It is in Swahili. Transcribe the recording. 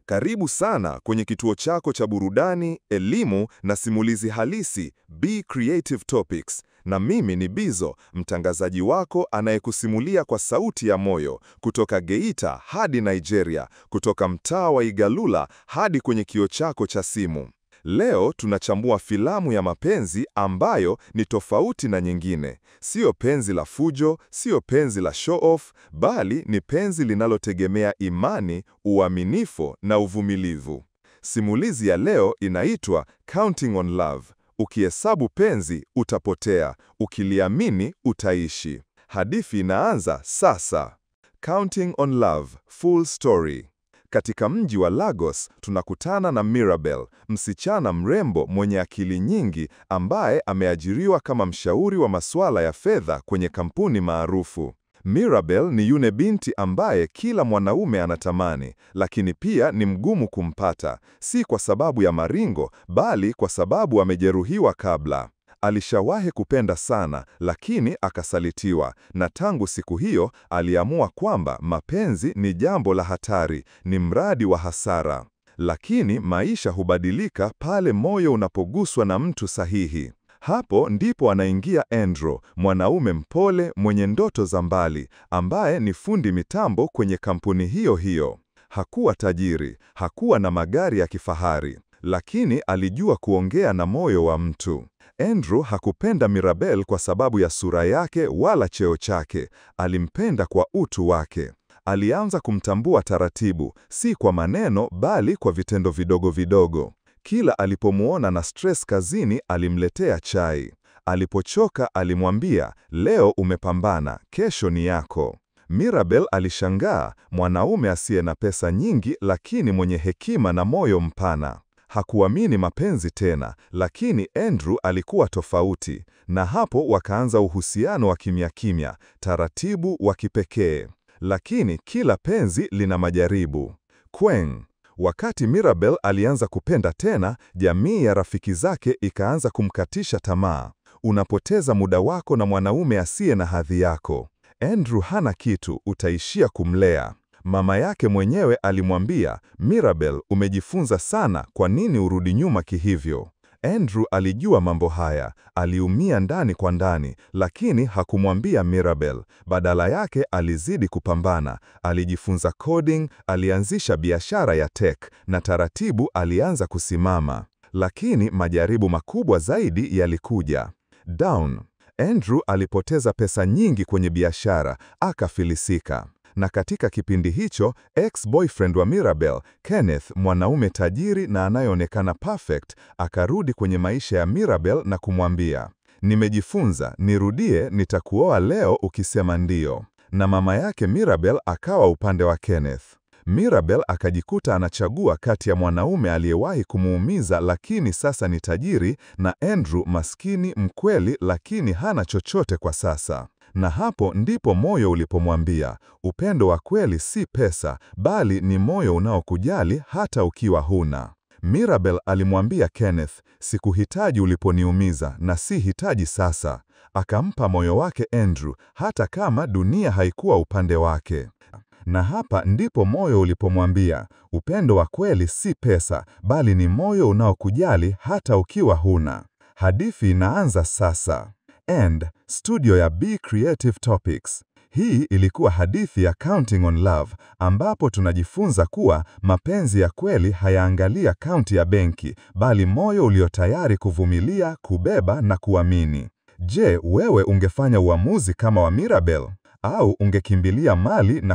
Karibu sana kwenye kituo chako cha burudani, elimu na simulizi halisi, Be Creative Topics. Na mimi ni Bizo, mtangazaji wako anayekusimulia kwa sauti ya moyo, kutoka Geita hadi Nigeria, kutoka mtaa wa Igalula hadi kwenye kio chako cha simu. Leo tunachambua filamu ya mapenzi ambayo ni tofauti na nyingine. Sio penzi la fujo, sio penzi la show off, bali ni penzi linalotegemea imani, uaminifu na uvumilivu. Simulizi ya leo inaitwa Counting on Love. Ukihesabu penzi utapotea, ukiliamini utaishi. Hadithi inaanza sasa. Counting on Love, full story. Katika mji wa Lagos tunakutana na Mirabel, msichana mrembo mwenye akili nyingi ambaye ameajiriwa kama mshauri wa masuala ya fedha kwenye kampuni maarufu. Mirabel ni yule binti ambaye kila mwanaume anatamani, lakini pia ni mgumu kumpata, si kwa sababu ya maringo, bali kwa sababu amejeruhiwa kabla. Alishawahi kupenda sana, lakini akasalitiwa, na tangu siku hiyo aliamua kwamba mapenzi ni jambo la hatari, ni mradi wa hasara. Lakini maisha hubadilika pale moyo unapoguswa na mtu sahihi. Hapo ndipo anaingia Andrew, mwanaume mpole mwenye ndoto za mbali, ambaye ni fundi mitambo kwenye kampuni hiyo hiyo. Hakuwa tajiri, hakuwa na magari ya kifahari, lakini alijua kuongea na moyo wa mtu. Andrew hakupenda Mirabel kwa sababu ya sura yake wala cheo chake. Alimpenda kwa utu wake. Alianza kumtambua taratibu, si kwa maneno bali kwa vitendo vidogo vidogo. Kila alipomuona na stress kazini, alimletea chai. Alipochoka alimwambia, leo umepambana, kesho ni yako. Mirabel alishangaa, mwanaume asiye na pesa nyingi lakini mwenye hekima na moyo mpana. Hakuamini mapenzi tena, lakini Andrew alikuwa tofauti, na hapo wakaanza uhusiano wa kimya kimya, taratibu wa kipekee. Lakini kila penzi lina majaribu. Kweng. Wakati Mirabel alianza kupenda tena, jamii ya rafiki zake ikaanza kumkatisha tamaa. Unapoteza muda wako na mwanaume asiye na hadhi yako. Andrew hana kitu, utaishia kumlea. Mama yake mwenyewe alimwambia, Mirabel, umejifunza sana, kwa nini urudi nyuma kihivyo? Andrew alijua mambo haya, aliumia ndani kwa ndani, lakini hakumwambia Mirabel. Badala yake alizidi kupambana, alijifunza coding, alianzisha biashara ya tech na taratibu alianza kusimama. Lakini majaribu makubwa zaidi yalikuja. Down. Andrew alipoteza pesa nyingi kwenye biashara, akafilisika. Na katika kipindi hicho, ex-boyfriend wa Mirabel, Kenneth, mwanaume tajiri na anayeonekana perfect, akarudi kwenye maisha ya Mirabel na kumwambia, nimejifunza, nirudie, nitakuoa leo ukisema ndio. Na mama yake Mirabel akawa upande wa Kenneth. Mirabel akajikuta anachagua kati ya mwanaume aliyewahi kumuumiza lakini sasa ni tajiri na Andrew maskini mkweli lakini hana chochote kwa sasa. Na hapo ndipo moyo ulipomwambia, upendo wa kweli si pesa, bali ni moyo unaokujali hata ukiwa huna. Mirabel alimwambia Kenneth, sikuhitaji uliponiumiza na si hitaji sasa. Akampa moyo wake Andrew, hata kama dunia haikuwa upande wake. Na hapa ndipo moyo ulipomwambia, upendo wa kweli si pesa, bali ni moyo unaokujali hata ukiwa huna. Hadithi inaanza sasa. End, studio ya Be Creative Topics. Hii ilikuwa hadithi ya Counting on Love, ambapo tunajifunza kuwa mapenzi ya kweli hayaangalii akaunti ya benki, bali moyo ulio tayari kuvumilia, kubeba na kuamini. Je, wewe ungefanya uamuzi kama wa Mirabel? Au ungekimbilia mali na